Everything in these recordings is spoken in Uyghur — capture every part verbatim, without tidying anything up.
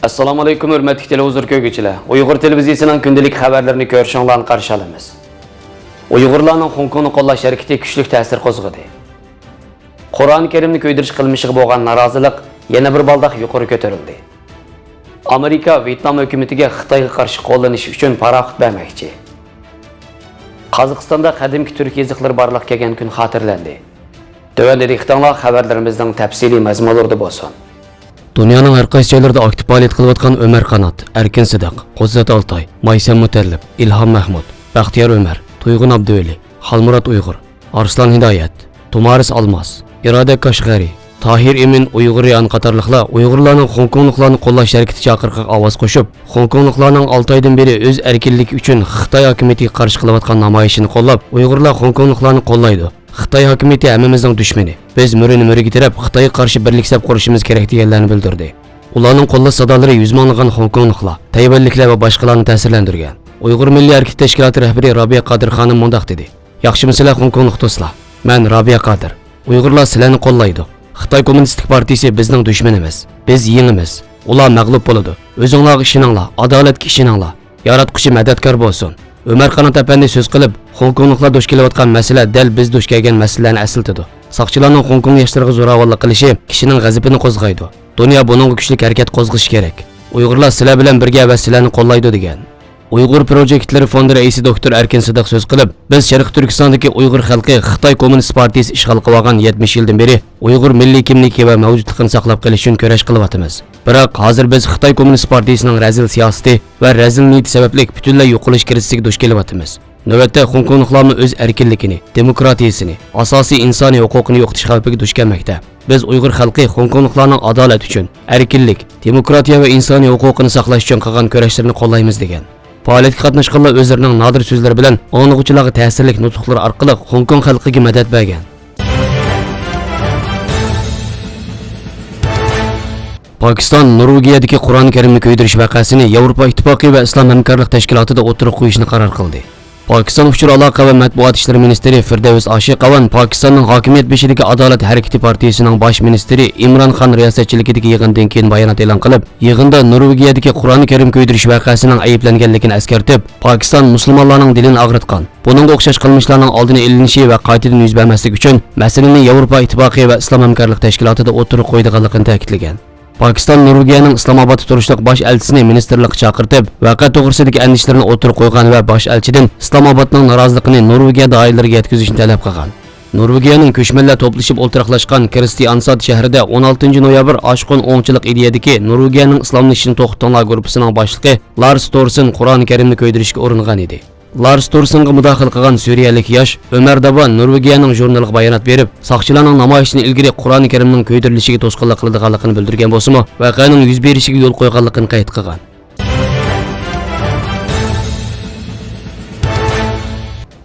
ئەسسالامۇئەلەيكۇم، ھۆرمەتلىك تېلېۋىزور كۆرگۈچىلەر! ئۇيغۇر تېلېۋىزىيىسىنىڭ كۈندىلىك خەۋەرلىرىنى كۆرۈشۈڭلارنى قارشى ئالىمىز. ئۇيغۇرلارنىڭ خوڭكوڭنى قوللاش ھەرىكىتى كۈچلۈك تەسىر قوزغىدى. قۇرئان كەرىمنى كۆيدۈرۈش قىلمىشىغا بولغان نارازىلىق يەنە بىر بالداق يۇقىرى كۆتۈرۈلدى. ئامېرىكا ۋيېتنام ھۆكۈمىتىگە خىتايغا قارشى قوللىنىش ئۈچۈن پاراخوت بەرمەكچى. قازاقىستاندا قەدىمكى تۈرك يېزىقلىرى بارلىققا كەلگەن كۈن خاتىرىلەندى. تۆۋەندە دىققىتىڭلار خەۋەرلىرىمىزنىڭ تەپسىلىي مەزمۇنلىرىدا بولسۇن. دۇنيانىڭ ھەر قايسى جايلىرىدا ئاكتىپ پائالىيەت قىلىۋاتقان ئۆمەر قانات، ئەركىن سىدىق، قۇدرەت ئالتاي، مايسەم مۇتەللىپ، ئىلھام مەھمۇت، بەختىيار ئۆمەر، تۇيغۇن ئابدۇۋەلى، خالمۇرات ئۇيغۇر، ئارسلان ھىدايەت، تۇمارىس ئالماس، ئىرادە كاشغەرى، تاھىر ئىمىن ئۇيغۇر رېئان قاتارلىقلار ئۇيغۇرلارنىڭ خوڭكوڭلۇقلارنى قوللاش ھەرىكىتى چاقىرىقىغا ئاۋاز قوشۇپ، خوڭكوڭلۇقلارنىڭ ئالتە ئايدىن بېرى ئۆز ئەركىنلىكى ئۈچۈن خىتاي ھاكىمىيىتىگە قارشى قىلىۋاتقان نامايىشىنى قوللاپ، ئۇيغۇرلار خوڭكوڭلۇقلارنى قوللايدۇ، خىتاي ھاكىمىيىتى ھەممىمىزنىڭ دۈشمىنى، بىز مۈرىنى مۈرىگە تىرەپ، خىتايغا قارشى بىرلىك سەپ قۇرۇشىمىز كېرەك، دېگەنلەرنى بىلدۈردى. ئۇلارنىڭ قوللاش سادالىرى يۈز مىڭلىغان خوڭكوڭلۇقلار، تەيۋەنلىكلەر ۋە باشقىلارنى تەسىرلەندۈرگەن. ئۇيغۇر مىللىي ھەرىكىتى تەشكىلاتى رەھبىرى رابىيە قادىر خانىم مۇنداق دېدى: ياخشىمۇسىلەر خوڭكوڭلۇق دوستلار؟ مەن رابىيە قادىر. ئۇيغۇرلار سىلەرنى قوللايدۇ. خىتاي كوممۇنىستىك پارتىيىسى بىزنىڭ دۈشمىنىمىز. بىز يېڭىمىز. ئۇلار مەغلۇپ بولىدۇ. ئۆزۈڭلارغا ئىشىنىڭلار، ئادالەتكە ئىشىنىڭلار. ياراتقۇچى مەدەتكار بولسۇن. ئۆمەر قانات ئەپەندى سۆز قىلىپ، خوڭكوڭلۇقلار دۇچ كېلىۋاتقان مەسىلە دەل بىز دۇچ كەلگەن مەسىلىلەرنى ئەسلىتىدۇ. ساقچىلارنىڭ خوڭكوڭ ياشلىرىغا زوراۋانلىق قىلىشى كىشىنىڭ غەزىپىنى قوزغايدۇ. دۇنيا بۇنىڭغا كۈچلۈك ھەرىكەت قوزغىشى كېرەك. ئۇيغۇرلار سىلەر بىلەن بىرگە ۋە سىلەرنى قوللايدۇ، دېگەن. ئۇيغۇر پروجېكتلىرى فوندى رەئىسى دوكتور ئەركىن سىدىق سۆز قىلىپ، بىز شەرقىي تۈركىستاندىكى ئۇيغۇر خەلقى خىتاي كوممۇنىست پارتىيىسى ئىشغال قىلىۋالغان يەتمىش يىلدىن بېرى ئۇيغۇر مىللىي كىملىكى ۋە مەۋجۇتلۇقىنى ساقلاپ قېلىش ئۈچۈن كۈرەش قىلىۋاتىمىز. بىراق، ھازىر بىز خىتاي كوممۇنىست پارتىيىسىنىڭ رەزىل سىياسىتى ۋە رەزىل نىيىتى سەۋەبلىك پۈتۈنلەي يوقىلىش كىرىزىسىگە دۇچ كېلىۋاتىمىز. نۆۋەتتە خوڭكوڭلۇقلارمۇ ئۆز ئەركىنلىكىنى، دېموكراتىيىسىنى، ئاساسىي ئىنسانىي ھوقۇقىنى يوقىتىش خەۋپىگە دۇچ كەلمەكتە. بىز ئۇيغۇر خەلقى خوڭكوڭلۇقلارنىڭ ئادالەت ئۈچۈن، ئەركىنلىك، دېموكراتىيە ۋە ئىنسانىي ھوقۇقىنى ساقلاش ئۈچۈن قىلغان كۈرەشلىرىنى قوللايمىز، دېگەن. پائالىيەتكە قاتناشقانلار ئۆزلىرىنىڭ نادىر سۆزلىرى بىلەن ئاڭلىغۇچىلارغا تەسىرلىك نۇتۇقلىرى ئارقىلىق خوڭكوڭ خەلقىگە مەدەت بەرگەن. پاكىستان نورۋېگىيەدىكى قۇرئان كەرىمنى كۆيدۈرۈش ۋەقەسىنى ياۋروپا ئىتتىپاقى ۋە ئىسلام ھەمكارلىق تەشكىلاتىدا ئوتتۇرىغا قويۇشنى قارار قىلدى. پاكىستان ئۇچۇر ئالاقە ۋە مەتبۇئات ئىشلىرى مىنىستىرى فىردەۋس ئاشىق ئەۋان پاكىستاننىڭ ھاكىمىيەت بېشىدىكى ئادالەت ھەرىكىتى پارتىيىسىنىڭ باش مىنىستىرى ئىمران خان رىياسەتچىلىكىدىكى يىغىندىن كېيىن بايانات ئېلان قىلىپ، يىغىندا نورۋېگىيەدىكى قۇرئان كەرىم كۆيدۈرۈش ۋەقەسىنىڭ ئەيىبلەنگەنلىكىنى ئەسكەرتىپ، پاكىستان مۇسۇلمانلارنىڭ دىلىنى ئاغرىتقان، بۇنىڭغا ئوخشاش قىلمىشلارنىڭ ئالدىنى ئېلىنىشى ۋە قايتىدىن يۈز بەرمەسلىكى ئۈچۈن مەسىلىنى ياۋروپا ئىتتىپاقى ۋە ئىسلام ھەمكارلىق تەشكىلاتىدا ئوتتۇرىغا قويىدىغانلىقىنى تەكىتلىگەن. پاكىستان نورۋېگىيەنىڭ ئىسلامئابادتا تۇرۇشلۇق باش ئەلچىسىنى مىنىستىرلىققا چاقىرتىپ، ۋەقە توغرىسىدىكى ئەندىشىلىرىنى ئوتتۇرىغا قويغان ۋە باش ئەلچىدىن ئىسلامئابادنىڭ نارازىلىقىنى نورۋېگىيە دائىرىلىرىگە يەتكۈزۈشنى تەلەپ قىلغان. نورۋېگىيەنىڭ كۆچمەنلەر توپلىشىپ ئولتۇراقلاشقان كرىستىئانساد شەھىرىدە ئون ئالتىنچى نويابىر ئاشقۇن ئوڭچىلىق ئىدىيەدىكى نورۋېگىيەنىڭ ئىسلاملىشىشنى توختىتىڭلار گۇرۇپپىسىنىڭ باشلىقى لارس تورسېن قۇرئان كەرىمنى كۆيدۈرۈشكە ئۇرۇنغان ئىدى. لارس تورسېنغا مۇداخىلە قىلغان سۈرىيەلىك ياش ئۆمەر دابا نورۋېگىيەنىڭ ژۇرنىلىغا بايانات بېرىپ، ساقچىلارنىڭ نامايىشتىن ئىلگىرى قۇرئان كەرىمنىڭ كۆيدۈرۈلۈشىگە توسقۇنلۇق قىلىدىغانلىقىنى بىلدۈرگەن بولسىمۇ، ۋەقەنىڭ يۈز بېرىشىگە يول قويغانلىقىنى قەيت قىلغان.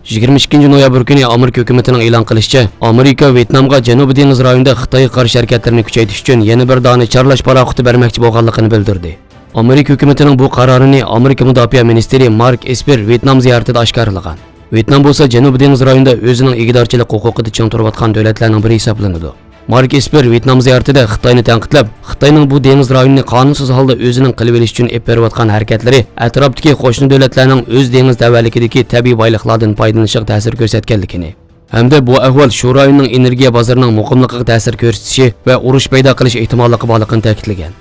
يىگىرمە ئىككىنچى نويابىر كۈنى ئامېرىكا ھۆكۈمىتىنىڭ ئېلان قىلىشىچە، ئامېرىكا ۋيېتنامغا جەنۇبىي دېڭىز رايونىدا خىتايغا قارشى ھەرىكەتلىرىنى كۈچەيتىش ئۈچۈن يەنە بىر دانە چارلاش پاراخوتى بەرمەكچى بولغانلىقىنى بىلدۈردى. ئامېرىكا ھۆكۈمىتىنىڭ بۇ قارارىنى ئامېرىكا مۇداپىئە مىنىستىرى مارك ئېسپېر ۋيېتنام زىيارىتىدە ئاشكارىلىغان. ۋيېتنام بولسا جەنۇبىي دېڭىز رايونىدا ئۆزىنىڭ ئىگىدارچىلىق ھوقۇقىدا چىڭ تۇرۇۋاتقان دۆلەتلەرنىڭ بىرى ھېسابلىنىدۇ. مارك ئېسپېر ۋيېتنام زىيارىتىدە خىتاينى تەنقىدلەپ، خىتاينىڭ بۇ دېڭىز رايونىنى قانۇنسىز ھالدا ئۆزىنىڭ قىلىۋېلىش ئۈچۈن ئېلىپ بېرىۋاتقان ھەرىكەتلىرى ئەتراپتىكى قوشنا دۆلەتلەرنىڭ ئۆز دېڭىز تەۋەلىكىدىكى تەبىئىي بايلىقلاردىن پايدىلىنىشىغا تەسىر كۆرسەتكەنلىكىنى، ھەمدە بۇ ئەھۋال شۇ رايوننىڭ ئېنېرگىيە بازىرىنىڭ مۇقىملىقىغا تەسىر كۆرسىتىشى ۋە ئۇرۇش پەيدا قىلىش ئېھتىماللىقى بارلىقىنى تەكىتلىگەن.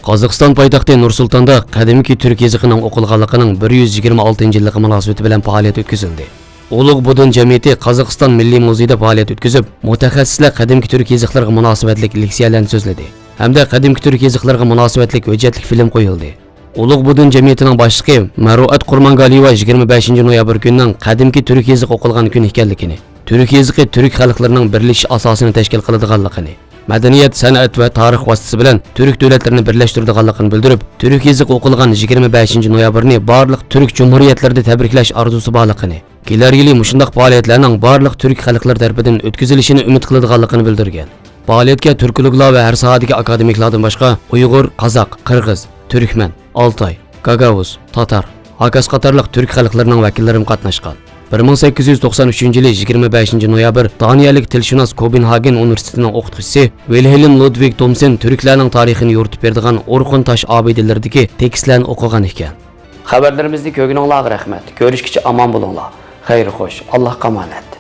قازاقىستان پايتەختى نۇر سۇلتاندا قەدىمكى تۈرك يېزىقىنىڭ ئوقۇلغانلىقىنىڭ بىر يۈز يىگىرمە ئالتىنچى يىللىقى مۇناسىۋىتى بىلەن پائالىيەت ئۆتكۈزۈلدى. ئۇلۇغ بۇدۇن جەمئىيىتى قازاقىستان مىللىي مۇزېيىدا پائالىيەت ئۆتكۈزۈپ، مۇتەخەسسىسلەر قەدىمكى تۈرك يېزىقلىرىغا مۇناسىۋەتلىك لېكسىيەلەرنى سۆزلىدى ھەمدە قەدىمكى تۈرك يېزىقلىرىغا مۇناسىۋەتلىك ھۆججەتلىك فىلىم قويۇلدى. ئۇلۇغ بۇدۇن جەمئىيىتىنىڭ باشلىقى مەرۇئەت قۇرمانگالىيېۋا يىگىرمە بەشىنچى نويابىر كۈنىنىڭ قەدىمكى تۈرك يېزىقى ئوقۇلغان كۈن ئىكەنلىكىنى، تۈرك يېزىقى تۈرك خەلقلىرىنىڭ بىرلىشىش ئاساسىنى تەشكىل قىلىدىغانلىقىنى، مەدەنىيەت، سەنئەت ۋە تارىخ ۋاسىتىسى بىلەن تۈرك دۆلەتلىرىنى بىرلەشتۈرىدىغانلىقىنى بىلدۈرۈپ، تۈرك يېزىقى ئوقۇلغان يىگىرمە بەشىنچى نويابىرنى بارلىق تۈرك جۇمھۇرىيەتلىرىدە تەبرىكلەش ئارزۇسى بارلىقىنى، كېلەر يىلى مۇشۇنداق پائالىيەتلەرنىڭ بارلىق تۈرك خەلقلىرى تەرىپىدىن ئۆتكۈزۈلۈشىنى ئۈمىد قىلىدىغانلىقىنى بىلدۈرگەن. پائالىيەتكە تۈركولوگلار ۋە ھەر ساھەدىكى ئاكادېمىكلاردىن باشقا ئۇيغۇر، قازاق، قىرغىز، تۈركمەن، ئالتاي، گاگاۋۇز، تاتار، ھاكاس قاتارلىق تۈرك خەلقلىرىنىڭ ۋەكىللىرىمۇ قاتناشقان. بىر مىڭ سەككىز يۈز توقسان ئۈچىنچى يىلى يىگىرمە بەشىنچى نويابىر دانىيەلىك تىلشۇناس، كوپېنھاگېن ئۇنىۋېرسىتېتىنىڭ ئوقۇتقۇچىسى ۋىلھېلم لۇدۋىگ تومسېن تۈركلەرنىڭ تارىخىنى يورۇتۇپ بېرىدىغان ئورخۇن تاش ئابىدىلىرىدىكى تېكىستلەرنى ئوقۇغان ئىكەن. خەۋەرلىرىمىزنى كۆرگىنىڭلارغا رەھمەت. كۆرۈشكىچە ئامان بولۇڭلار. خەير خوش. ئاللاھقا ئامانەت.